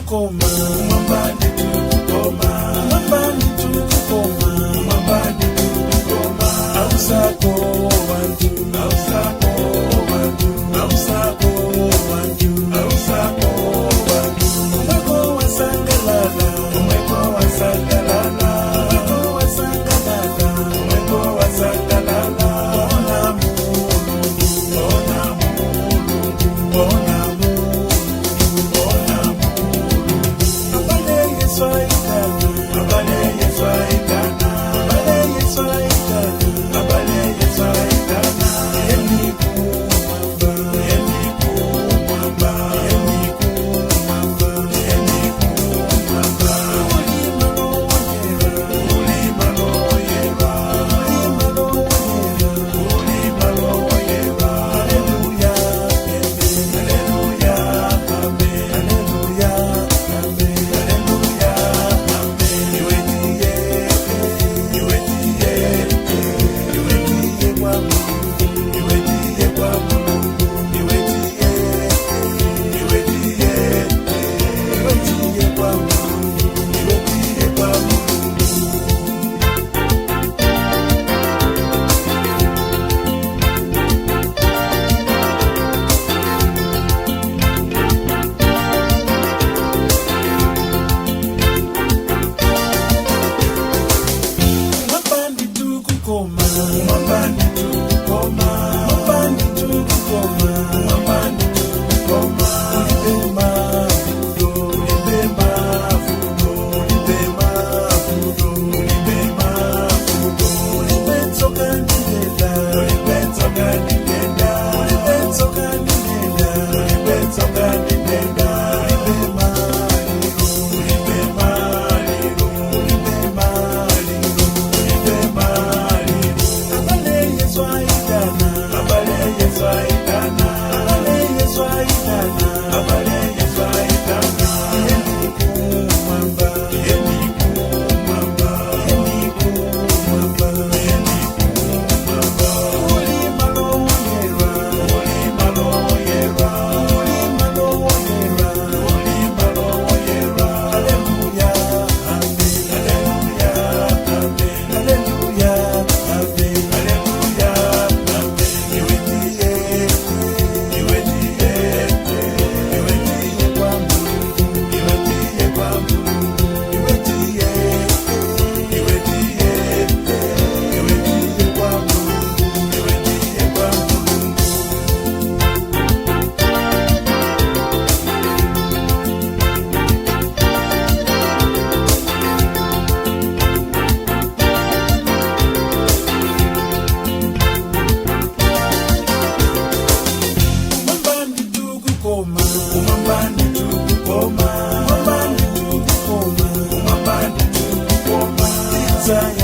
tukukoma, kumwamba nditukukoma, kumwamba nditukukoma, kumwamba nditukukoma. Ausako wantu, ausako wantu, ausako wantu, ausako wantu. Umweko wasangalala, umweko wasangalala, umweko wasangalala, umweko wasangalala. Ona Mulungu, ona Mulungu, ona Mulungu, ona Mulungu. Abale Yesu aitana, abale Yesu aitana, abale Yesu aitana, abale Yesu aitana. Eni kumwamba, eni kumwamba, eni kumwamba, eni kumwamba. Ulima loyera, ulima loyera, ulima loyera, ulima loyera. Haleluya, amen, haleluya, amen, haleluya, amen, haleluya, amen. Iwe ndiye, iwe ndiye, iwe ndiye kwa Mulungu, iwe ndiye kwa Mulungu, iwe ndiye, iwe ndiye, iwe ndiye kwa Mulungu, iwe ndiye kwa Mulungu. Kumwamba nditukukoma, kumwamba nditukukoma, kumwamba nditukukoma, kumwamba nditukukoma. Ulipe mavuno, ulipe mavuno, ulipe mavuno, ulipe mavuno. Ulipe tsoka ndinenda, ulipe tsoka ndinenda, ulipe tsoka ndinenda, ulipe tsoka ndinenda. Ulipe maliro, ulipe maliro, ulipe maliro, ulipe maliro. Abale Yesu aitana, abale Yesu aitana, abale Yesu aitana, abale Yesu aitana. Eni kumwamba, eni kumwamba, eni kumwamba, eni kumwamba. Ulima loyera, ulima loyera, ulima loyera, ulima loyera. Haleluya, amen, haleluya, amen, haleluya, amen, haleluya, amen. Iwe ndiye, iwe ndiye, iwe ndiye kwa Mulungu, iwe ndiye kwa Mulungu, iwe ndiye, iwe ndiye, iwe ndiye kwa Mulungu, iwe ndiye kwa Mulungu. Kumwamba nditukukoma, kumwamba nditukukoma, kumwamba nditukukoma, kumwamba nditukukoma. Tidzayenda.